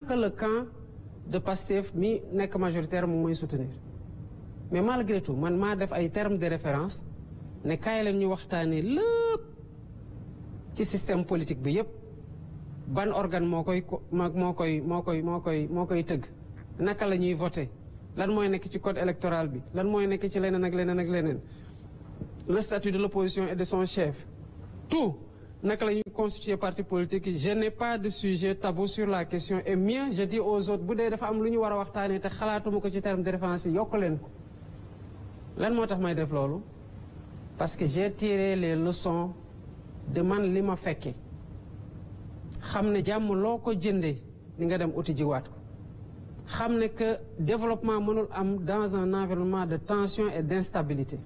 que le camp de Pastef mi nekk majoritaire moom mooy soutenir mais malgré tout man maa def ay termes de référence ne kaay leen ñu waxtaanee lépp ci système politique bi yépp ban organe moo koy tëgg naka la ñuy voter lan mooy nekk ci code électoral bi lan mooy nekk ci leneen ak leneen ak leneen le statut de l'opposition et de son chef tout naka la ñuy constituer parti politique yi je n'ai pas de sujet tabou sur la question et mieux je dis aux autres bu dee dafa am lu ñu war a waxtaanee te xalaatuma ko ci terme de référence yi yokk leen ko lan moo tax may def loolu parce que j'ai tiré les leçons de man li ma fekke xam ne jàmm loo ko jëndee di nga dem uti jiwaat ko xam ne que développement mënul am dans un environnement de tension et d'instabilité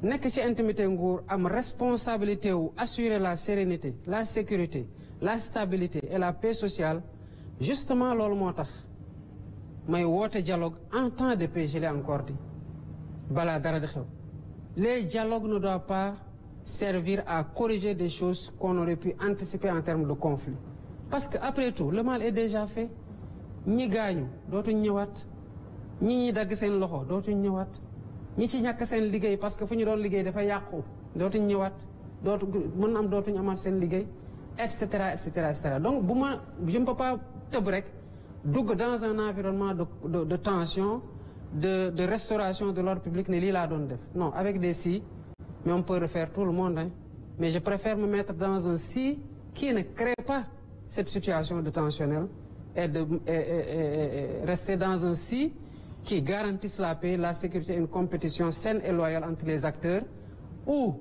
nekk ci intimité nguur am responsabilité wu assurer la sérénité la sécurité la stabilité et la paix sociale justement loolu moo tax may woote dialogue en temps de paix je l'ai encore dit balaa dara di xew les dialogues ne doivent pas servir à corriger des choses qu'on aurait pu anticiper en termes de conflit parce que après tout le mal est déjà fait ñi gaañu dootuñ ñëwaat ñi dagg seen loxo dootuñ ñëwaat ñi ci ñàkk seen liggéey parce que fu ñu doon liggéey dafa yàqu dootuñ ñëwaat mën am dootuñ amaat seen liggéey et cetera et cetera et cetera donc je ne peux pas tëb rek dugg dans un environnement de tension de restauration de l'ordre public ne lii laa doon def non avec des si mais on peut refaire tout le monde hein mais je préfère me mettre dans un si qui ne crée pas cette situation de tensionnelle et rester dans un si qui garantisse la paix, la sécurité et une compétition saine et loyale entre les acteurs où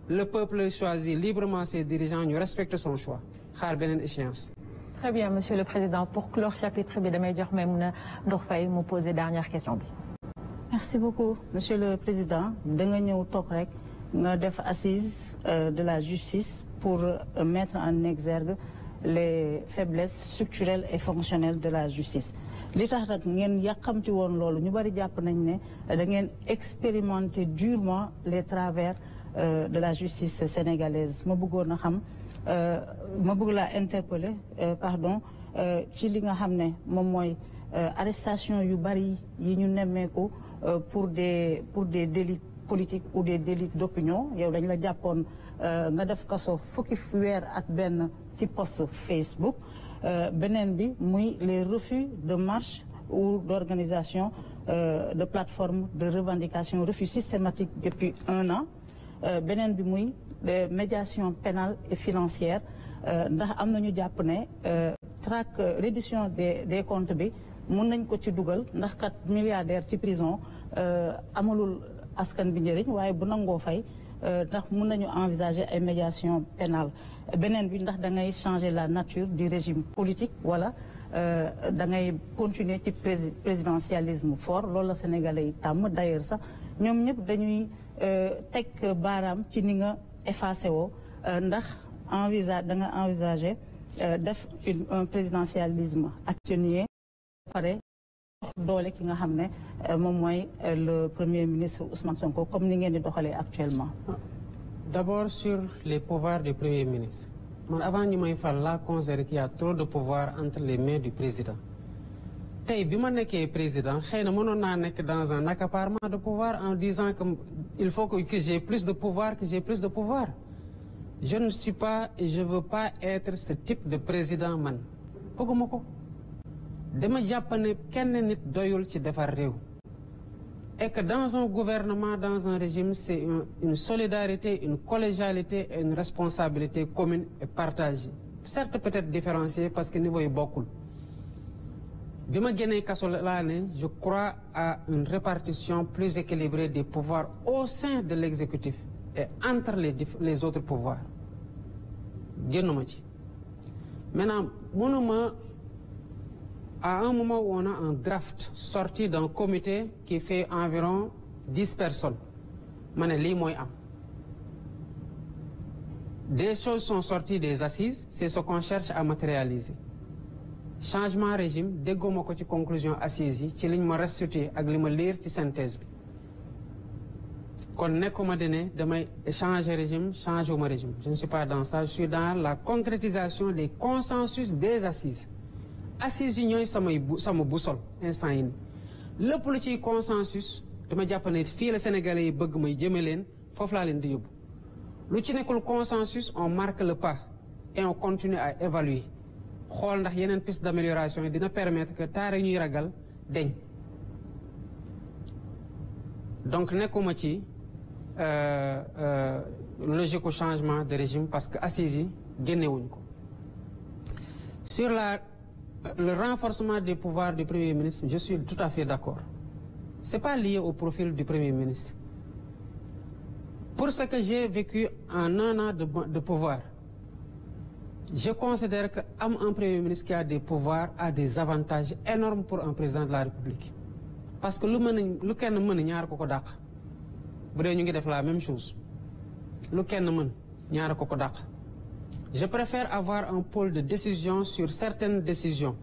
le peuple choisit librement ses dirigeants, ñu respecte son choix. Xaar beneen échéance. Très bien, Monsieur le Président. Pour clore chapitre bi damay jox Maïmouna Ndour Faye mu poser dernière question bi. Merci beaucoup, Monsieur le Président. Da nga ñëw toog rek nga def assise de la justice pour mettre en exergue les faiblesses structurelles et fonctionnelles de la justice li tax nag ngeen yàqamti woon loolu ñu bari jàpp nañ ne da ngeen expérimenter durement les travers de la justice sénégalaise ma bëggoon a xam ma bëgg laa interpeller ci li nga xam ne moom mooy arrestation yu bari yi ñu nemmeeku pour des délits politiques ou des délits d'opinion yow dañ la jàppoon nga def kaso fukki weer ak benn ci post Facebook beneen bi muy les refus de marche ou d'organisation de plateforme de revendication refus systématique depuis 1 an beneen bi muy médiation pénale et financière ndax am nañu jàpp ne reddition des comptes bi mun nañ ko ci dugal ndax kat milliardaire ci prison amalul askan bi njëriñ waaye bu nangoo fay ndax mun nañu envisager ay médiation pénale beneen bi ndax da ngay changer la nature du régime politique wala da ngay continuer ci présidentialisme fort loolu la Sénégalais yi tàmm d'ailleurs sax ñoom ñëpp dañuy teg baaraam ci ni nga effacé woo ndax da nga envisager def un présidentialisme atténué pare doole ki nga xam ne moom mooy le premier ministre Ousmane Sonko comme ni ngeen di doxalee actuellement. D'abord sur les pouvoirs du premier ministre man avant ñu may fal laa considéré qu'il y a trop de pouvoir entre les mains du président tey bi ma nekkee président xëy na mënoon naa nekk dans un accaparement de pouvoir en disant que il faut que j'ai plus de pouvoir je ne suis pas et je veux pas être ce type de président man bëgguma ko dama jàpp ne kenn nit doyul ci defar réew et que dans un gouvernement dans un régime c'est une solidarité une collégialité et une responsabilité commune et partagée certes peut-être différenciée parce que niveau yi bokkul bi ma génnee kaso laa ne je crois à une répartition plus équilibrée des pouvoirs au sein de l'exécutif et entre les autres pouvoirs génnuma ci maintenant mënuma à un moment où on a un draft sorti d'un comité qui fait environ 10 personnes ma ne lii mooy am des choses sont sorties des assises c'est ce qu'on cherche à matérialiser changement régime dégguma ko ci conclusion assises yi ci liñ ma restituer ak li ma lire ci synthèse bi kon nekkuma dene damay changer régime changer ma régime je ne suis pas dans ça je suis dans la concrétisation des consensus des assises assises yi ñooy sama boussole instant yi ni lépp lu ciy consensus dama jàpp ne fii la Sénégalais yi bëgg may jëme leen foofu laa leen di yóbbu lu ci nekkul consensus on marque le pas et on continue à évaluer xool ndax yeneen piste d'amélioration yi dina permettre que taare ñuy ragal deñ donc nekkuma ci logique au changement de régime parce que assises yi génnewuñ ko sur le renforcement des pouvoirs du Premier ministre je suis tout à fait d'accord c'est pas lié au profil du Premier ministre pour ce que j'ai vécu en un an de pouvoir je considère que am un Premier ministre qui a des pouvoirs a des avantages énormes pour un président de la République parce que lu kenn mën ñaar ko dàq bu dee ñu ngi def la même chose lu kenn mën ñaar ko dàq je préfère avoir un pôle de décision sur certaines décisions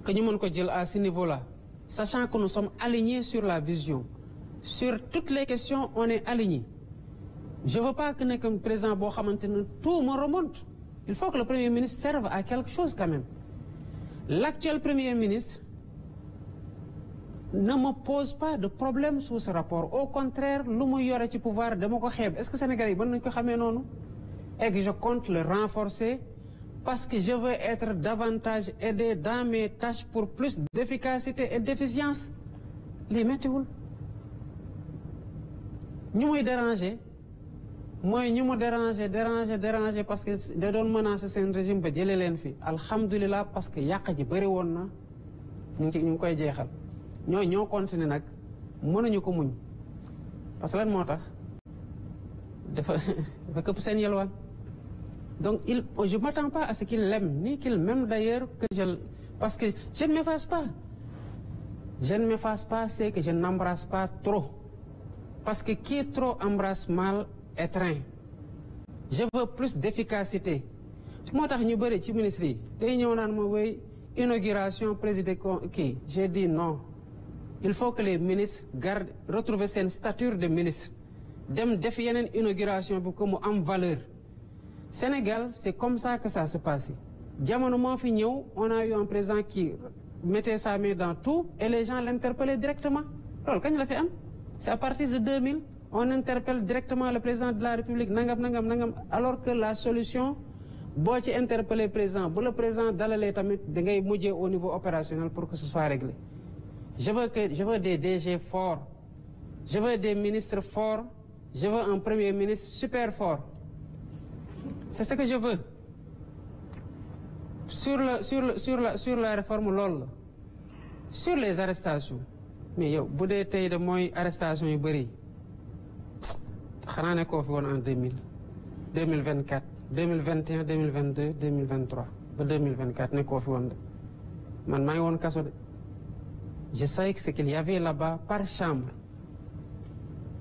que ñu mën ko jël à ce niveau-là sachant que nous sommes alignés sur la vision sur toutes les questions on est alignés je veux pas que nekk un président boo xamante ne tout me remonte il faut que le Premier ministre serve à quelque chose quand même l'actuel Premier ministre ne me pose pas de problème sous ce rapport au contraire lu mu yore ci pouvoir dama ko xeeb est-ce que Sénégalais yi mën nañu ko xamee noonu et que je compte le renforcer parce que je veux être davantage aidé dans mes tâches pour plus d'efficacité et d'efficience lii méttiwul ñu muy déranger mooy ñu mu déranger parce que da doon menacer seen régime ba jëlee leen fi alhamdulilah parce que yàq ji bëri woon na ñu ngi koy jeexal ñoo continuer nag mënuñu ko muñ parce que lan moo tax dafa këpp seen yelwaan donc je m'attends pas à ce qu'il l'aime ni qu'il m'aime d'ailleurs parce que je ne m'efface pas c'est que je n'embrasse pas trop parce que qui trop embrasse mal étreint je veux plus d'efficacité moo tax ñu bëri ci ministre yi day ñëw naan ma wéy inauguration président kii j'ai dit non il faut que les ministres retrouver seen stature de ministre dem def yeneen inauguration bi ko mu am valeur Sénégal c'est comme ça que ça se passe jamono moo fi ñëw on a eu un président qui mettait sa main dans tout et les gens l'interpellaient directement loolu kañ la fi am c'est à partir de 2000 on interpelle directement le président de la République nangam alors que la solution boo ci interpeller président bu le président dalalee tamit da ngay mujjee au niveau opérationnel pour que ce soit réglé je veux des DG forts je veux des ministres forts je veux un premier ministre super fort c'est ce que je veux sur la réforme loolu la sur les arrestations mais yow bu dee tey de mooy arrestation yu bëri xanaa ne koo fi woon en 2024 2021 2022 2023 ba 2024 ne koo fi woon de man maa ngi woon kaso de je sais que ce qu'il y avait là-bas par chambre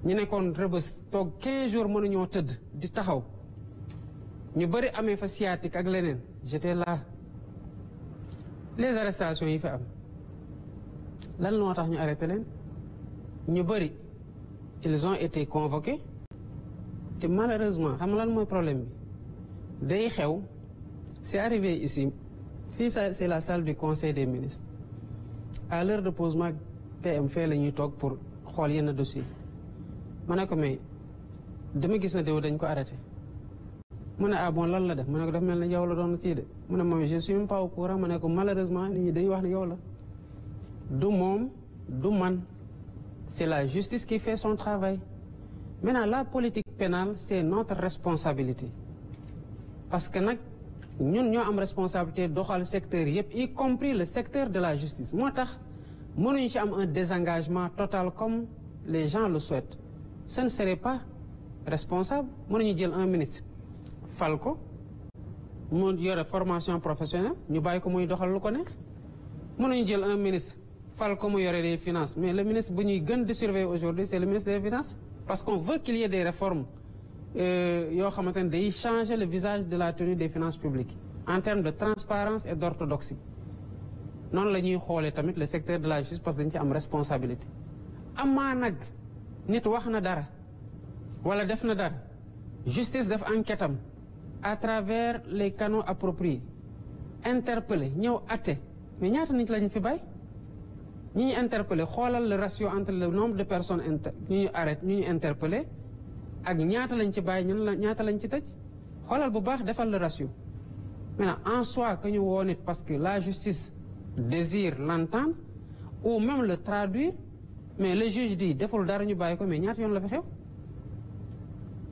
ñu nekkoon Rebeuss toog 15 jours mënuñoo tëdd di taxaw ñu bëri amee fa sciatique ak leneen j'étais là les arrestations yi fi am lan moo tax ñu arrêté leen ñu bëri ils ont été convoqués te malheureusement xam nga lan mooy problème bi day xew c'est arrivé ici fii ça c'est la salle du conseil des ministres à l'heure de posement PM fee la ñuy toog pour xool yenn dossier ma ne ko mais dama gis na déw dañ ko arrêté mu ne ah bon lan la def ma ne ko daf mel ne yow la doon kii de mu ne moom je suis même pas au courant ma ne ko malheureusement nit ñi dañuy wax ne yow la du moom du man c'est la justice qui fait son travail maintenant la politique pénale c'est notre responsabilité parce que nag ñun ñoo am responsabilité doxal secteur yëpp y compris le secteur de la justice moo tax mënuñu ci am un désengagement total comme les gens le souhaitent ce ne serait pas responsable mënuñu jël un ministre fal ko mu yore formation professionnelle ñu bàyyi ko muy doxal lu ko neex mënuñu jël un ministre fal ko mu yore des finances mais le ministre bu ñuy gën di surveiller aujourd'hui c'est le ministre des finances parce qu'on veut qu'il y ait des réformes yoo xamante ne day changer le visage de la tenue des finances publiques en termes de transparence et d'orthodoxie noonu la ñuy xoolee tamit le secteur de la justice parce que dañ ci am responsabilité amaa nag nit wax na dara wala def na dara justice def enquête am à travers les canaux appropriés interpellé ñëw atte mais ñaata nit lañ fi bàyyi ñi ñu interpellé xoolal le ratio entre le nombre de personnes ñu arrête ñu interpellé ak ñaata lañ ci bàyyi ñaata lañ ci tëj xoolal bu baax defal le ratio maintenant en soi que ñu woo nit parce que la justice désire l'entendre ou même le traduire mais le juge dit deful dara ñu bàyyi ko mais ñaata yoon la fi xew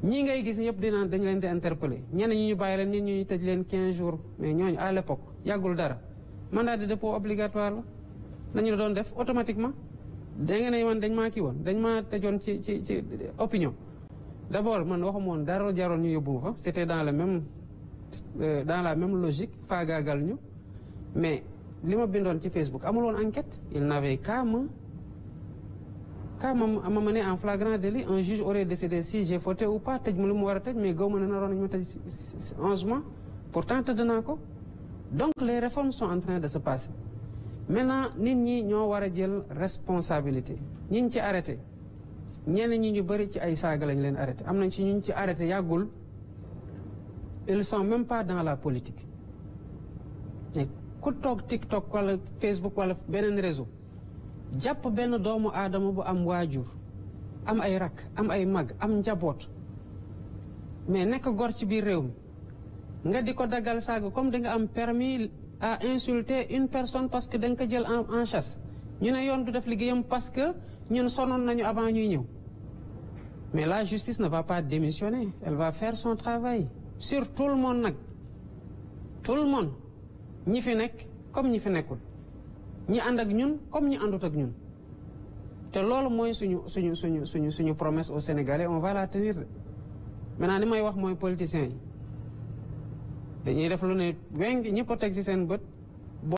ñii ngay gis ñëpp dinaan dañ leen di interpeller ñeneen ñi ñu bàyyi leen ñenn ñu tëj leen 15 jours mais ñooñu à l'époque yàggul dara mandat de dépôt obligatoire la ñu doon def automatiquement da nga ne man dañ maa kii woon dañ maa tëjoon ci opinion d'abord man waxuma woon dara jaroon ñu yóbbu ma fa c'était dans la même logique faagaagal ñu mais li ma bindoon ci Facebook amul woon enquête il n'avait qu'à me mener en flagrant délit un juge aurait décidé si j'ai fauté ou pas tëj ma lu mu war a tëj mais gaw ma ne naroon nañu ma tëj 11 mois pourtant tëdd naa ko donc les réformes sont en train de se passer maintenant nit ñi ñoo war a jël responsabilité ñiñ ci arrêté ñenn ñi ñu bëri ci ay saaga lañ leen arrêté am nañ ci ñu ci arrêté yàggul ils sont même pas dans la politique mais ku toog TikTok wala Facebook wala beneen réseau jàpp benn doomu aadama bu am waajur am ay rakk am ay mag am njaboot mais nekk gor ci biir réew mi nga di ko daggal saaga comme da nga am permis à insulter une personne parce que da nga ko jël en chasse ñu ne yoon du def liggéeyam parce que ñun sonoon nañu avant ñuy ñëw mais la justice ne va pas démissionner elle va faire son travail sur tout le monde nag tout le monde ñi fi nekk comme ñi fi nekkul ñi ànd ak ñun comme ñi àndut ak ñun te loolu mooy suñu promesse aux Sénégalais on va la tenir maintenant li may wax mooy politiciens yi dañuy def lu ne weng ñëpp a teg ci seen bët